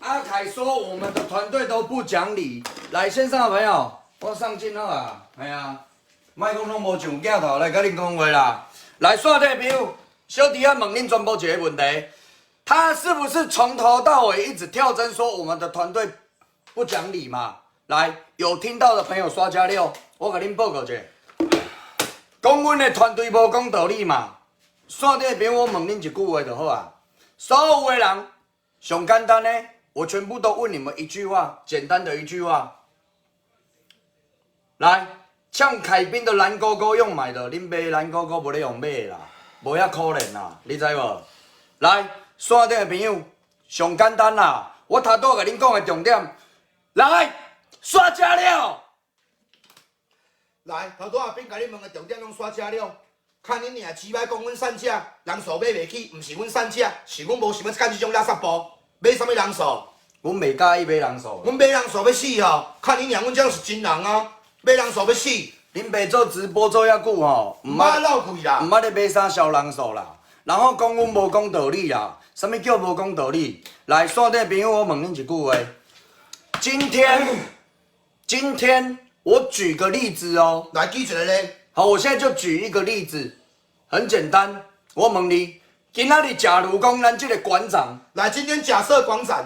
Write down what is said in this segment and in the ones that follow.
阿凱說我們的團隊都不講理。來，線上的朋友，我上鏡好啊，係啊，莫講攏無上鏡頭來共恁講話啦。來，線頂朋友，小弟仔問恁全部一個問題：他是不是從頭到尾一直跳針說我們的團隊不講理嘛？來，有聽到的朋友刷加六，我共恁報告一下，講阮的團隊無講道理嘛？線頂朋友，我問恁一句話就好啊。所有的人，上簡單的，我全部都問你們一句話，簡單的一句話。來，像凱賓的藍勾勾用買的，恁買藍勾勾無咧用買的啦，無遐可憐啦，你知無？來，線頂的朋友，上簡單啦，我頭拄仔共恁講的重點，來，刷加六。來，頭拄仔斌共你問的重點攏刷加六。看恁娘雞掰講阮散赤，人數買袂起，毋是阮散赤，是阮無想欲幹這種垃圾步，買啥物人數？阮袂佮意買人數。阮買人數欲死吼！看恁娘，阮這種是真人啊，買人數欲死。恁爸做直播做遐久吼，毋捌漏氣啦，毋捌咧買啥小人數啦。然後講阮無講道理啦，啥物叫無講道理？來，線頂朋友，我問恁一句話。今天，今天我舉個例子哦。來舉一個例。好，我現在就舉一個例子，很簡單。我問你，今仔日假如講咱這個館長，來，今天假設館長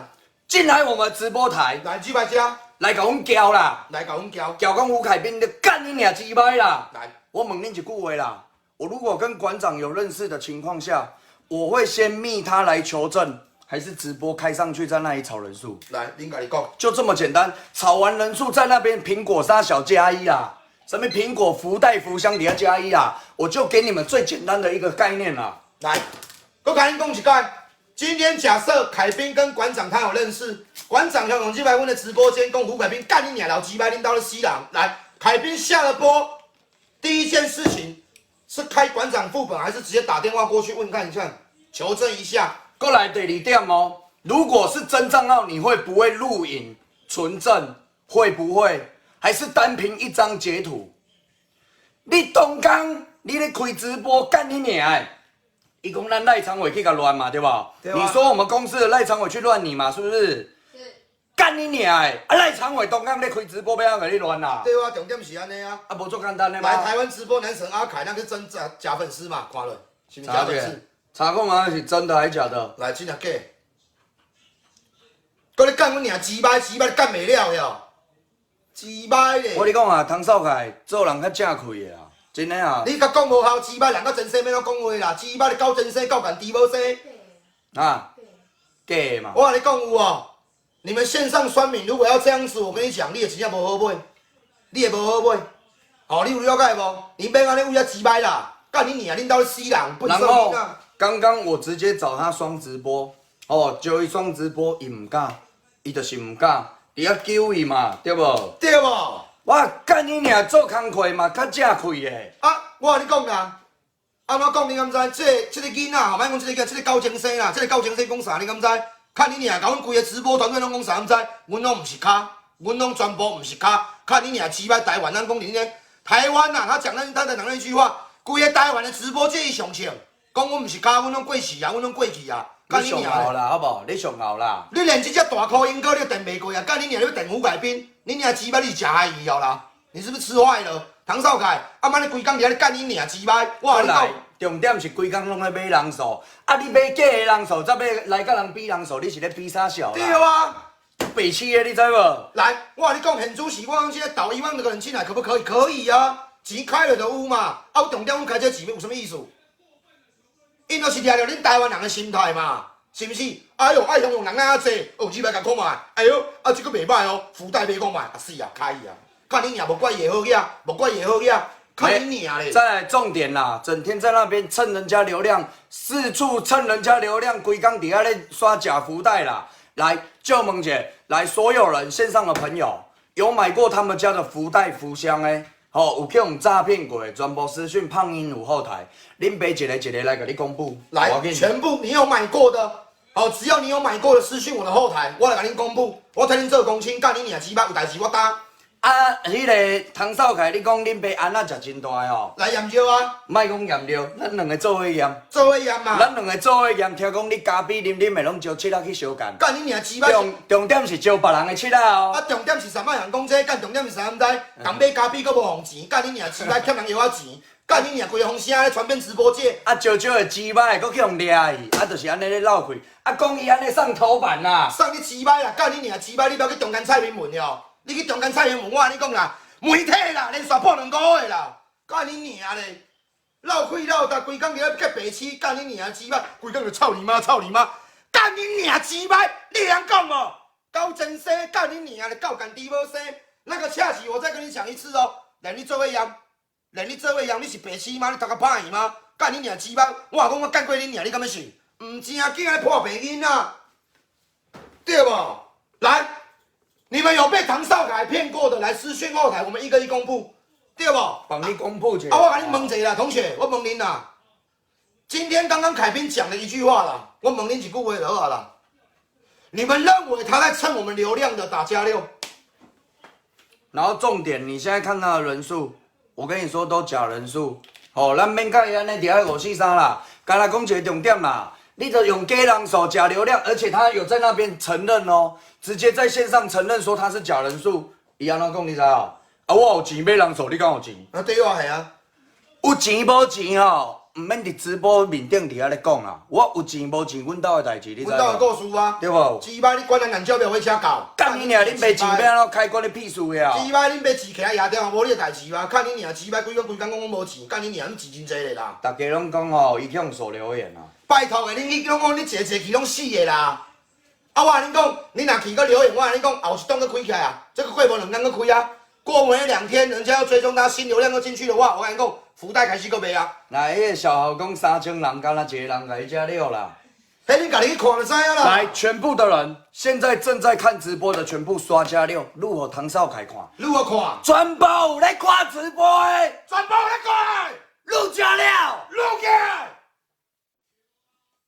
進來我們直播台，來幾百家，來共阮叫啦，來共阮叫，叫講胡凱賓，你幹你娘雞掰啦！來，我問恁一句話啦，我如果跟館長有認識的情況下，我會先密他來求證，還是直播開上去在那裡炒人數？來，恁家己講，就這麼簡單，炒完人數在那邊蘋果殺小加一啦。什麼蘋果福袋福箱底下加一啊！我就給你們最簡單的一個概念啦。來，我共恁講一擺。今天假設凱賓跟館長他有認識，館長向永基白阮的直播間講胡凱賓幹你娘老雞掰，恁兜咧死人。來，凱賓下了播，第一件事情是開館長副本，還是直接打電話過去問看一下，求證一下？過來第二點哦，如果是真賬號，你會不會錄影存證？會不會？還是單憑一張截圖？你當工你咧開直播幹你娘的！伊講咱賴長偉去共亂嘛，對吧？對啊。你說我們公司的賴長偉去亂你嘛，是不是？是。幹你娘的！啊，賴長偉當工咧開直播，欲按怎共你亂啦？對啊，重點是按呢啊。啊，無足簡單的嗎？來台灣直播男神阿凱，那個真假假粉絲嘛，看了，是毋是假粉絲？查看嘛是真的還是假的？來，真抑假？閣咧幹阮娘雞掰雞掰，你幹袂了喲！雞掰咧！我跟你講啊，唐少凱做人較正氣的啦，真的啊。你佮講無效，雞掰人佮真生欲按怎講話啦？雞掰你狗真生，狗共豬母生。啊，假的嘛。我共你講有哦，你們線上酸民如果要這樣子，我跟你講，你會真正無好買，你會無好買。哦，你有了解無？你欲按呢有遮雞掰啦，幹你娘，恁兜咧死人，然後剛剛我直接找他雙直播，哦，就伊雙直播，伊毋敢，伊就是毋敢。佇遐救伊嘛，對無？對無？我幹你娘做工課嘛，較正氣的。啊，我共你講啦，按怎講你敢知？這個囡仔吼，莫講這個囡仔，這個高中生啦，這個高中生講啥你敢知？看你娘，共阮規個直播團隊攏講啥敢知？阮攏毋是咖，阮攏全部毋是咖。看你娘雞掰台灣，咱講恁咧台灣呐，他講那他在講那句話，規個台灣的直播界上笑，講阮毋是咖，阮攏過時啊，阮攏過去啊。你上𠢕啦，好無？你上𠢕啦！你連這隻大箍英哥你都電袂過啊！幹你娘，你欲電胡凱賓，你娘雞掰，你是食害去哦啦！你是不是吃壞了？唐少凱，啊媽你規工佇遐咧幹你娘雞掰！我來，重點是規工攏咧買人數，啊你買假的人數，再買來共人比人數，你是咧比啥小啦？對啊，白痴的，你知無？來，我共你講，現主時我講這個導1萬個人進來，可不可以？可以啊，錢開了就有嘛。啊，我重點，阮開這錢有啥物意思？𪜶都是掠著恁台灣人的心態嘛，是毋是？哎喲，愛雄用人遐濟，哦，幾百共看覓，哎喲，啊這個袂歹哦，福袋買看覓，啊死啊，開伊啊！看你娘，無怪伊會好額，無怪伊會好額，看你娘咧！再來重點啦，整天在那邊蹭人家流量，四處蹭人家流量，規工佇遐咧刷假福袋啦。來，就問者，來所有人線上的朋友，有買過他們家的福袋福箱的？吼，有去予詐騙過的，全部私訊胖英有後台，恁爸一個一個來共你公布。來，全部你有買過的，好，只要你有買過的私訊我的後台，我來共恁公布。我替恁做公親，幹你娘雞巴有代誌我擔。啊，彼个唐少凱，你講恁爸安仔食真大吼？來驗尿啊！莫講驗尿，咱兩个做伙驗。做伙驗嘛。咱兩个做伙驗，聽講你咖啡啉啉的攏招拭仔去相共。幹你娘雞掰！重點是招別人的拭仔哦。啊，重點是啥物人講這個？幹重點是啥？毋知？共買咖啡閣無予錢，幹你娘雞掰，欠人藥仔錢，幹你娘規个風聲咧傳遍直播界。啊，招招的雞掰，閣去予掠去，啊，就是按呢咧鬧開。啊，講伊按呢上頭版啦。送你雞掰啦！幹你娘雞掰！你不要去中間蔡英文哦。你去中間蔡英文，我按呢講啦，媒體啦，連續破2個月啦，幹你娘咧！鬧開鬧逐規工佇咧結白痴，幹你娘雞掰，規工就操你媽，操你媽，幹你娘雞掰！你會曉講無？高真生，幹你娘咧，狗干豬母生！那個恰吉，我再跟你講一次哦，連你做伙驗，連你做伙驗，你是白痴嗎？你頭殼歹去嗎？幹你娘雞掰！我若講我幹過你娘，你敢欲信？毋正經咧破病囡仔，對無？來。你們有被唐少凱騙過的，來私訊後台，我們一個一公布，對無？幫你公布一下。啊，我共你問一下啦，同學，我問恁啦。今天剛剛凱斌講了一句話啦，我問恁一句話就好啦。你們認為他在蹭我們流量的打加六？然後重點，你現在看到的人數，我跟你說都假人數。哦，咱免佮伊按呢佇遐五四三啦，敢若講一個重點啦。你就用假人數、假流量，而且他有在那邊承認哦，直接在線上承認說他是假人數。伊按怎講你知哦？啊，我有錢買人數，你敢有錢？啊，對啊，係啊。有錢無錢吼，毋免佇直播面頂佇遐咧講啊。我有錢無錢，阮兜的代誌，你知阮兜的故事啊，對無？雞掰，你管咱南蕉廟火車到？幹你娘！恁爸錢欲按怎開，關你屁事呀？雞掰，恁爸錢徛喺夜店，無你的代誌嗎？看你娘雞掰，規工規工講講無錢，幹你娘，你錢真濟咧啦！大家攏講吼，伊去予鎖留言啊。拜託的，恁去攏講你坐坐去攏死的啦！啊，我共恁講，你若去閣留言，我共恁講，後一檔閣開起來啊，這個過無兩工閣開啊。過沒2天，人家要追蹤他新流量閣進去的話，我共恁講，福袋開始閣賣啊。來，彼個小豪講3000人，敢若一個人共伊遮了啦。彼恁家己去看就知影啦。來，全部的人，現在正在看直播的，全部刷加六，入予唐少凱看。入予看。全部有咧看直播的，全部有咧看。入加六，入加。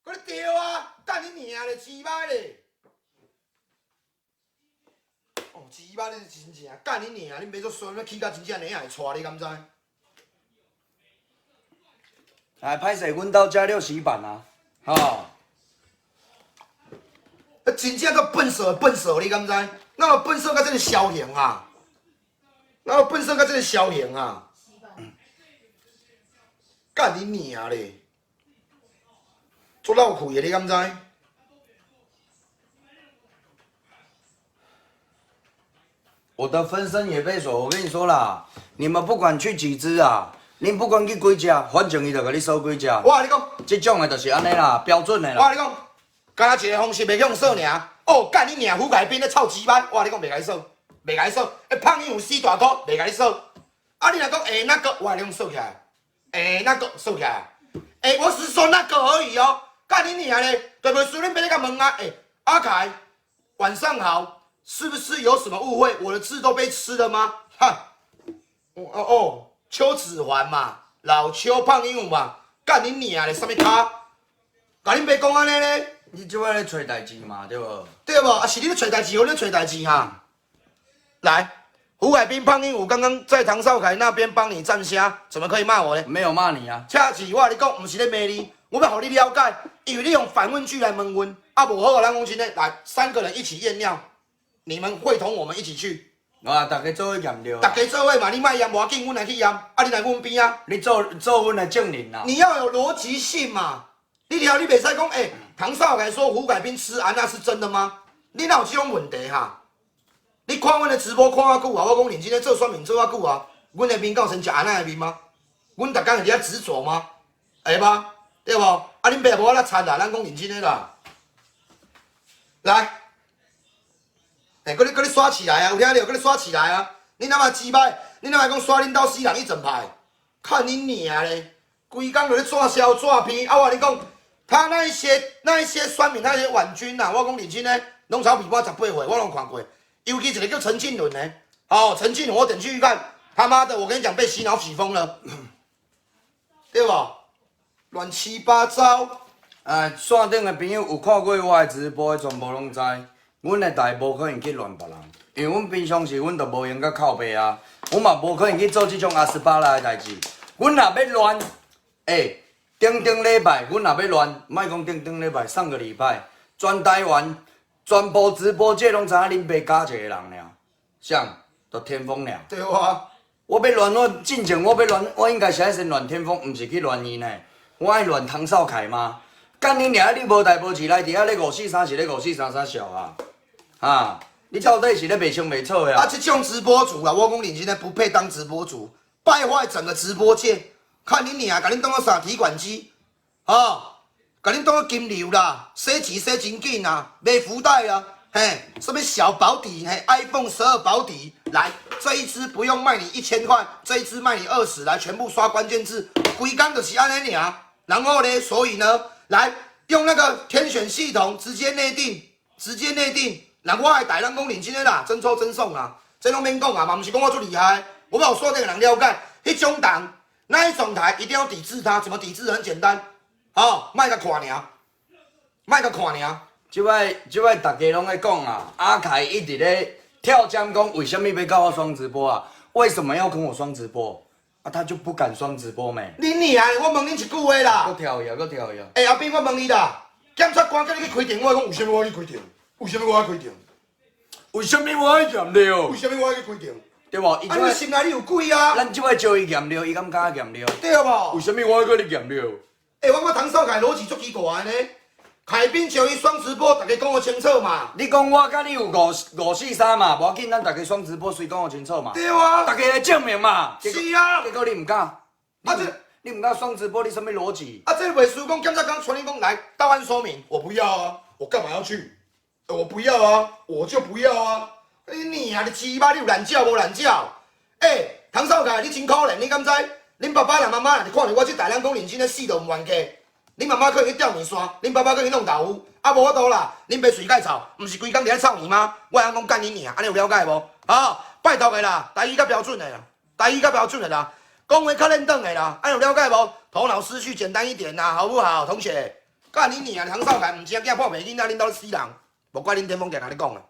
閣咧對啊，幹你娘咧，雞掰咧！哦，雞掰咧，真正幹你娘！恁爸做衰，欲起甲真正娘會娶你敢知？來，歹勢，阮兜遮六十板啊，吼！啊，真正個笨手笨手，你敢知？哪有笨手甲這个梟雄啊？哪有笨手甲這个梟雄啊？幹你娘咧！足落氣的，你敢知？我的分身也被鎖，我跟你說啦，你們不管去幾隻啊，你不管去幾隻，反正伊就共你鎖幾隻。我共你講，這種的就是按呢啦，標準的啦。我共你講，敢若一个方式袂用鎖爾。哦，幹你娘！胡凱斌咧臭雞掰，我共你講袂共你鎖，袂共你鎖。欸，胖英有死大哥，袂共你鎖。啊，你若講欸那個，我共你講鎖起來，欸那個鎖起來。欸，我只是說那個而已哦。幹你娘咧！對袂輸，恁別咧共問啊。欸，阿凱，晚上好。是不是有什麼誤會？我的字都被吃了嗎？哈，哦哦，邱子環嘛，老邱胖鸚鵡嘛，幹你娘咧！啥物咖？共恁爸講按呢咧？你這擺咧揣代誌嘛，對無？對無？啊，是你咧揣代誌，予你揣代誌哈。來，胡海濱胖鸚鵡剛剛在唐少凱那邊幫你站聲，怎麼可以罵我呢？沒有罵你啊。恰是我共你講，毋是咧罵你，我欲予你了解，因為你用反問句來問阮，啊，無好，咱講真的，來，三個人一起驗尿。你們會同我們一起去？啊，大家做伙驗著。大家做伙嘛，你莫驗無要緊，阮來去驗。啊，你來阮邊啊。你做做阮的證人啦。你要有邏輯性嘛。你了你袂使講，欸，唐少凱說胡凱斌吃安那是真的嗎？你哪有這種問題哈？你看阮的直播看遐久啊，我講認真咧做選民做遐久啊，阮的面敢有親像安那的面嗎？阮逐工會佇遐執著嗎？會嗎？對無？啊，恁爸無法度田啦，咱講認真的啦。來。欸，閣你刷起來啊！有聽著？閣你刷起來啊！你哪會雞掰？你哪會講刷恁兜死人一整排？看你娘咧！規工就咧紙燒紙片啊！我共你講，他那一些酸民、那些網軍吶，我講認真的，攏草比我18歲，我攏看過。尤其一個叫陳靜倫的，哦，陳靜倫，我點進去看，他媽的，我跟你講，被洗腦洗瘋了，對無？亂七八糟。啊，線頂的朋友有看過我的直播的，全部攏知。阮的台無可能去亂別人，因為阮平常時阮就無閒佮靠背啊，阮嘛無可能去做這種阿斯巴拉的代誌。阮若欲亂，欸，頂頂禮拜阮若欲亂，莫講頂頂禮拜，上個禮拜全台灣全部直播界攏知影恁爸咬一個人爾，誰？就天風爾。對啊。我欲亂，我進前我欲亂，我應該是愛先亂天風，毋是去亂伊呢。我愛亂唐少凱嗎？幹你娘！你無代無誌來佇遐咧五四三是咧五四三啥笑啊？啊！你到底是咧袂清袂楚的啊，啊？這種直播主啊，我講認真的不配當直播主，敗壞整個直播界。看你娘，共恁當做啥提款機，哦，共恁當做金流啦，洗錢洗真緊啊，買福袋啦，嘿，什麼小保底，嘿，iPhone 12保底，來，這一支不用賣你1000塊，這一支賣你20，來，全部刷關鍵字，規工就是按呢爾。然後呢，所以呢，來用那個天選系統直接內定，直接內定。人我的台，咱講認真的啦，真抽真送啦，這攏免講啊，嘛毋是講我足厲害，我有說那個人了解，彼種人那一種台一定要抵制他，怎麼抵制？很簡單，哦，莫共看爾，莫共看爾。這擺這擺大家攏咧講啊，阿凱一直咧跳針講，為啥物欲佮我雙直播啊？為什麼要跟我雙直播？啊，他就不敢雙直播沒？恁娘，我問恁一句話啦。閣跳去啊，閣跳去啊！欸，阿斌，我問你啦，檢察官叫你去開庭，我講為啥物我去開庭？為啥物我愛開庭？為啥物我愛驗尿？為啥物我愛去開庭？對無？啊，你心內你有鬼啊？咱這擺招伊驗尿，伊敢敢驗尿？對無？為啥物我愛佮你驗尿？欸，我感覺唐少凱邏輯足奇怪的呢。凱斌招伊雙直播，大家講予清楚嘛。你講我佮你有五五四三嘛？無要緊，咱大家雙直播，隨講予清楚嘛。對啊。大家來證明嘛。是啊。結果你毋敢。啊這，你毋敢雙直播，你啥物邏輯？啊，這袂輸講檢察官傳你講來到案說明，我不要啊，我幹嘛要去？我不要啊，我就不要啊！你你啊，你雞巴，你有懶覺無懶覺？欸，唐少凱，你真可憐，你敢知？恁爸爸若媽媽若看著我這代人講認真的死都毋冤家。恁媽媽可能去吊麵線，恁爸爸可能去弄豆腐，啊無法度啦，恁爸喙較臭，毋是規工佇咧臭耳嗎？我會曉講幹你娘，按呢有了解無？好，拜託的啦，台語較標準的啦，台語較標準的啦，講話較輪轉的啦，按呢有了解無？頭腦思緒簡單一點啦，好不好，同學？幹你娘！唐少凱毋知影囝破病囡仔，恁兜死人，無怪恁天風定共你講啦。